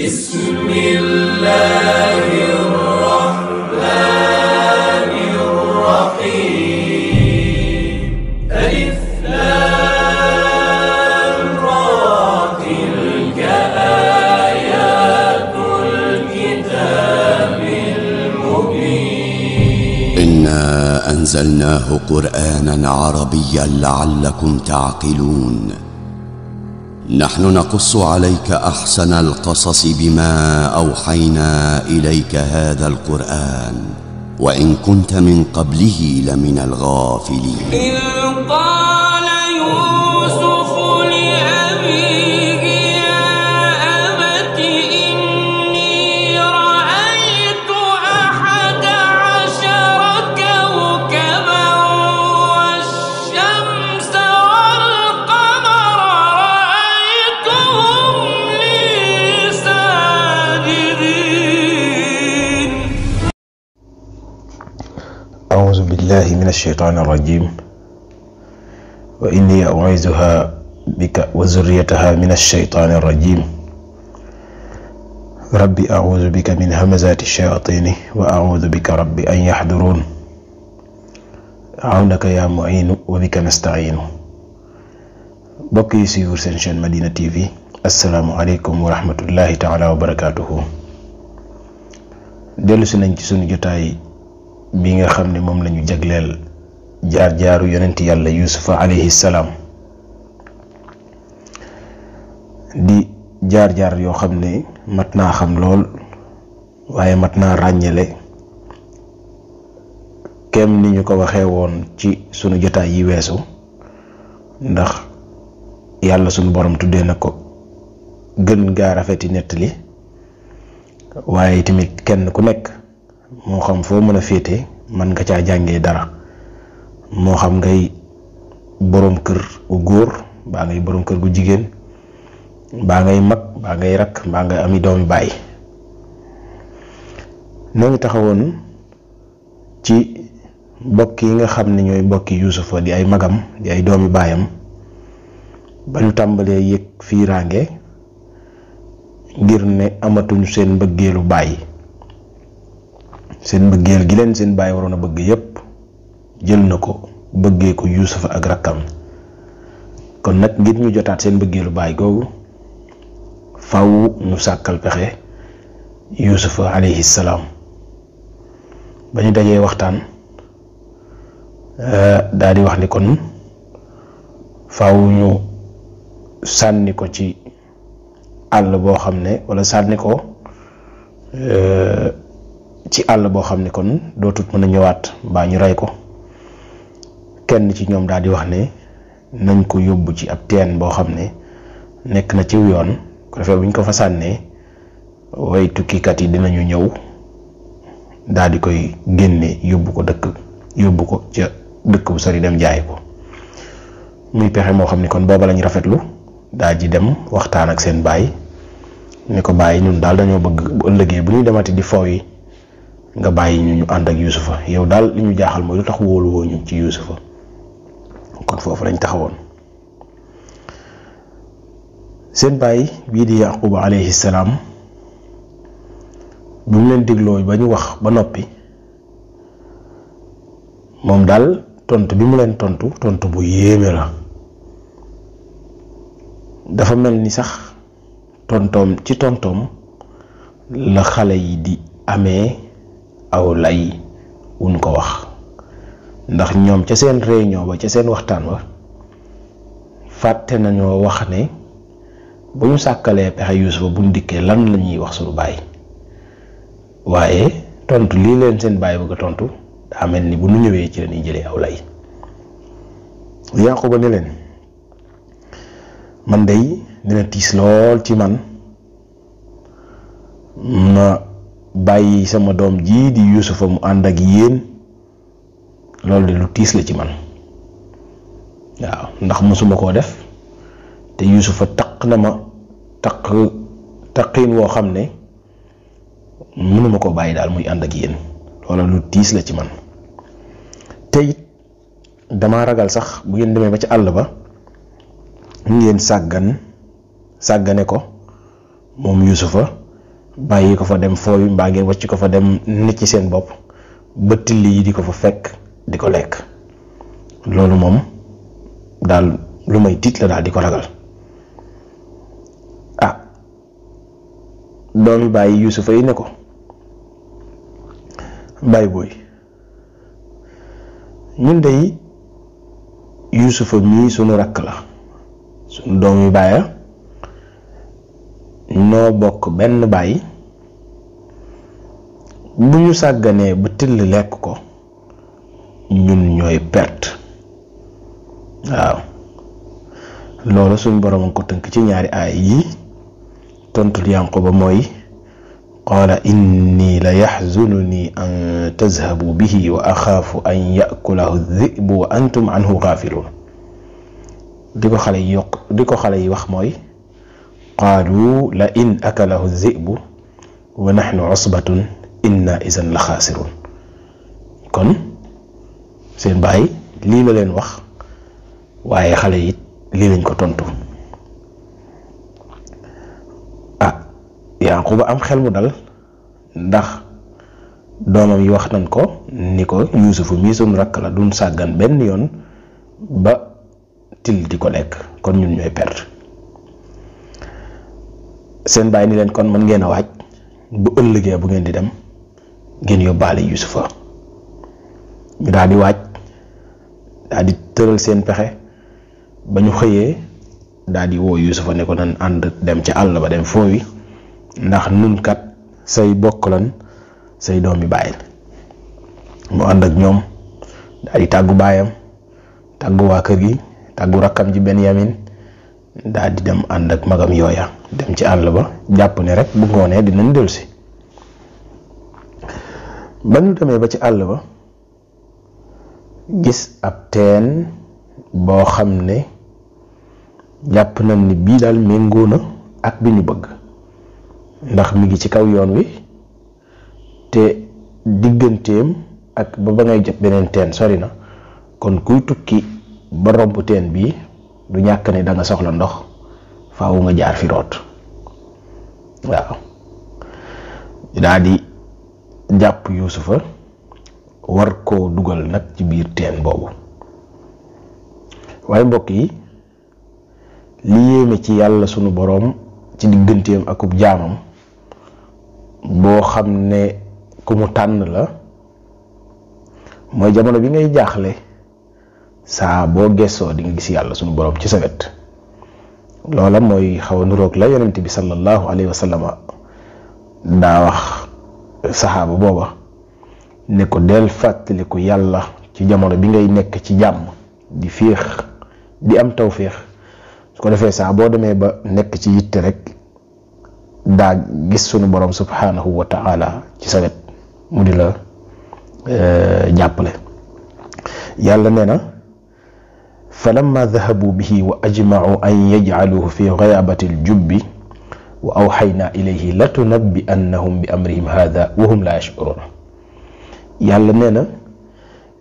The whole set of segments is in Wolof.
بسم الله الرحمن الرحيم ألف لام را تلك آيات الكتاب المبين إنا أنزلناه قرآنا عربيا لعلكم تعقلون نحن نقص عليك أحسن القصص بما أوحينا إليك هذا القرآن وإن كنت من قبله لمن الغافلين إذ قال يوسف لأبيه يا أبت إني رأيت 11 كوكبا والشمس والقمر رأيتهم لي ساجدين. أعوذ بالله من الشيطان الرجيم وإني أعوذها بك وذريتها من الشيطان الرجيم ربي أعوذ بك من همزات الشياطين وأعوذ بك ربي أن يحضرون عونك يا معين وبك نستعين. بقي سيور سنشن مدينة تي في. السلام عليكم ورحمة الله تعالى وبركاته. دلو سننجي سنو جتاي bi nga xamne mom lañu jaglel jaar jaaru yonent yalla yusuf alayhi salam di jaar jaar yo xamne matna xam lol waye matna ragnelé kem ni ñu ko waxé won ci sunu jotaay yi wessu ndax yalla sunu borom tuddé nako gën ga rafeti netali waye timit kenn ku nek mo xam fo meuna fété man nga ca jangé dara mo xam ngay borom kër gu goor ba ngay borom kër gu jigen ba ngay mag ba ngay rak ba ngay ami doomi bay no ngi taxawon ci bokk yi nga xamni ñoy bokki yusufa di ay magam di ay doomi bayam bañu tambalé yek fi rangé ngir ne amatuñu seen bëggeelu bay seen bëggeel gi leen seen baay waroon a bëgg yépp jël na ko bëggee ko yusufa ak rakkam kon nag ngir ñu jotaat seen bëggeelu baay googu faw ñu sàkkal pexe yusufa alayhi salaam ba ñu dajee waxtaan daal di wax ni kon faw ñu sànni ko ci àll boo xam ne wala sànni ko ci àll boo xam ne kon dootut mën a ñëwaat mbaa ñu rey ko kenn ci ñoom daal di wax ne nañ ko yóbbu ci ab teen boo xam ne nekk na ci yoon ko defee buñ ko fa sànnee way tukkikat yi dinañu ñëw daal di koy génne yóbbu ko ca dëkk bu sori dem jaay ko muy pexe moo xam ne kon booba lañ rafetlu daal di dem waxtaan ak seen baay ne ko bàyyi ñun daal dañoo bëgg bu ëllëgee bu ñuy demati di foow yi nga bayyi ñu and ak yusufa yow dal li ñu jaaxal moy lu tax wolu wo ñu ci yusufa kon fofu lañ taxawon seen bayyi bi di yaqub alayhi salam bu mu leen deglo ba ñu wax ba noppi mom dal tontu bi mu leen tontu bu yéeme la dafa melni sax tontom la xalé yi di amé aw lay wuñ ko wax ndax ñoom ca seen réunion ba ca seen waxtaan wa fàtte nañoo wax ne bu ñu sàkkalee pexe yusufa buñ dikkee lan la ñuy wax suñu baay waaye tontu lii leen seen baay bëgg a tontu daa mel ni bu nu ñëwee ci la ñuy jëlee aw lay yaquba ne leen man day dina tiis lool ci man ma bayyi sama dom ji di yusufa mu and ak yeen lolou de lu tiis la ci man waaw ndax musuma ko def te yusufa tak na ma taqin wo xamne mënuma ko bayyi dal muy and ak yeen lolou lu tiis la ci man te dama ragal sax bu ngeen demee ba ci àll ba ngeen sàggane ko moom yusufa bàyyi ko fa dem fooyu mbaa ngeen wàcc ko fa dem nit ci seen bopp ba till yi di ko fa fekk di ko lekk. loolu moom daal lu may tiit la daal di ko ragal. doomi bàyyi Yuusufa yi ne ko bàyyi booy ñun dey Yuusufa mii sunu rakk la, sunu doomi bàyyi noo bokk benn bàyyi, bu ñu sàgganee ba till lekk ko ñun ñooy perte. waaw loolu suñ borom a ko tënk ci ñaari aay yi. tontul Yanquba mooy qaala inni la yaxzununi an tazhabu bihi wa axaafu an yakulahu dhi'bu wa antum anhu gaafiluun. di ko xale yi wax mooy qaalu la in akalahu dhi'bu wa naxnu usbatun inna izan la xaasiruun. kon seen baay lii la leen wax waaye xale yi lii lañ ko tontu. Yanquba am xel mu dal ndax doomam yi wax nañ ko ni ko Yuusufu mii sunu rakk la duñ sàggan benn yoon ba till di ko lekk kon ñun ñooy perte. seen baay ni leen kon mën ngeen a waaj bu ëllëgee bu ngeen di dem ngeen yóbbaale Yuusufa. ñu daal di waaj daal di tëral seen pexe ba ñu xëyee daal di woo Yuusufa ne ko nan ànd dem ca àll ba dem foowi ndax nun kat say bokk lan say doomi baay. mu ànd ak ñoom daal di tàggu baayam tàggu waa kër gi tàggu rakkam ji Benyamin daal di dem ànd ak magam yooya dem ci àll ba jàpp ne rek bu ngoonee dinañ dellusi. ba ñu demee ba ci àll ba gis ab teen boo xam ne jàpp nañ ni bii daal méngoo na ak bi ñu bëgg ndax mi ngi ci kaw yoon wi te digganteem ak ba ngay jot beneen teen sori na, kon kuy tukki ba romb teen bii du ñàkk ne da nga soxla ndox faawu nga jaar fi root. waaw daa di jàpp Yuusufa war koo dugal nag ci biir teen boobu. waaye mbokk yi li yéeme ci yàlla sunu boroom ci digganteem akub jaamam boo xam ne ku mu tànn la mooy jamono bi ngay jaaxle saa boo gessoo di nga gis yàlla sunu boroom ci sa wet. loola mooy xaw a nuroog la yonent bi sallallahu alayhi wa sallam daa wax saxaaba booba ne ko del fàttaliku yàlla ci jamono bi ngay nekk ci jàmm di féex di am tawféex, su ko defee saa boo demee ba nekk ci yitte rek daa gis sunu borom subhanahu wa ta'ala ci sa wet mu di la jàppale. yàlla nee na falamma dhahabu bihi wa ajma'u an yaj'aluhu fi ghayabati al-jubbi wa awhayna ilayhi latunabbi annahum bi amrihim hadha wa hum la yash'urun. yàlla nee na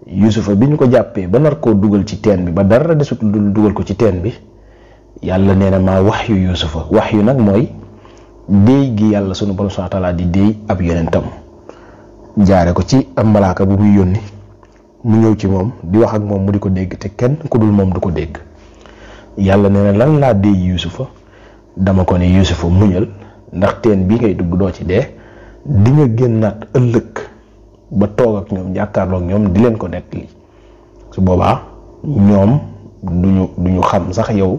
Yuusufa bi ñu ko jàppee ba nar koo dugal ci teen bi ba dara desut lu dugal ko ci teen bi, yàlla nee na maa waxyu Yuusufa. waxyu nag mooy déey gi yàlla sunu borom subhanahu wa ta'ala di déey ab yonentam jaare ko ci am malaaka bu muy yónni mu ñëw ci moom di wax ak moom mu di ko dégg te kenn ku dul moom du ko dégg. yàlla nee na lan laa déey Yuusufa, dama ko ne Yuusufa muñal ndax teen bii ngay dugg doo ci dee, di nga génnaat ëllëg ba toog ak ñoom jàkkaarloo ak ñoom di leen ko nettali. su boobaa ñoom duñu xam sax yow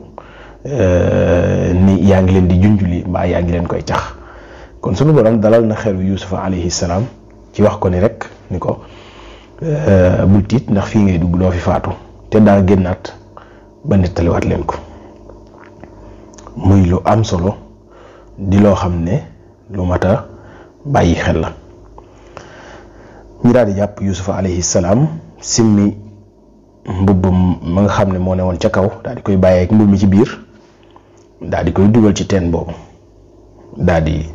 ni yaa ngi leen di junjuli mbaa yaa ngi leen koy cax. kon sunu borom dalal na xelu Yuusufa alayhi salaam ci wax ko ni rek ni ko bul tiit ndax fii ngay dugg doo fi faatu te daa génnaat ba nettaliwaat leen ko. muy lu am solo di loo xam ne lu mat a bàyyi xel la. ñu daal di jàpp Yuusufa alayhi salaam simmi mbubb ma nga xam ne moo ne woon ca kaw daal di koy bàyyee ak mbubb mi ci biir daal di koy dugal ci teen boobu daal di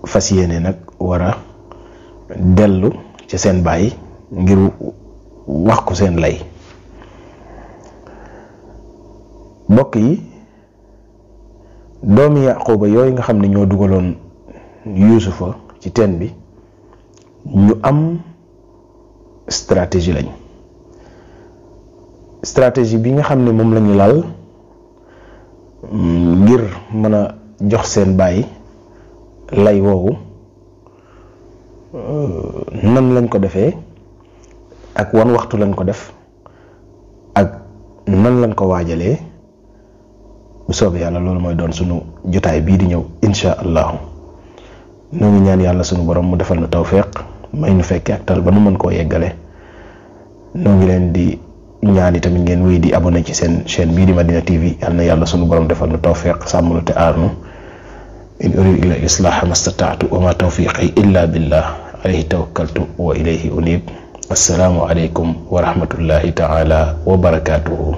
fas yéene nag war a dellu ci seen baay ngir wax ko seen lay. mbokk yi doomi Yaquba yooyu nga xam ne ñoo dugaloon Yuusufa ci teen bi ñu am stratégie lañ. stratégie bi nga xam ne moom lañu lal ngir mën a jox seen baay lay woowu nan lañ ko defee ak wan waxtu lañ ko def ak nan lañ ko waajalee bu soobee yàlla loolu mooy doon sunu jotaay bii di ñëw insha allahu. noo ngi ñaan yàlla sunu borom mu defal na tawfeex may nu fekkee ak tal ba nu mën koo yeggale. noo ngi leen di ñaan tamit ngeen wéy di abonné ci seen chaîne bii di Madina TV yal na yàlla sunu borom defal nu tawfeex sàmm nu te aar nu. in uridu illa islaaha mastataatu wa ma tawfiqi illa billah alayhi tawakkaltu wa ilayhi unib. assalaamu aleykum wa rahmatullahi taala wa barakaatuhu.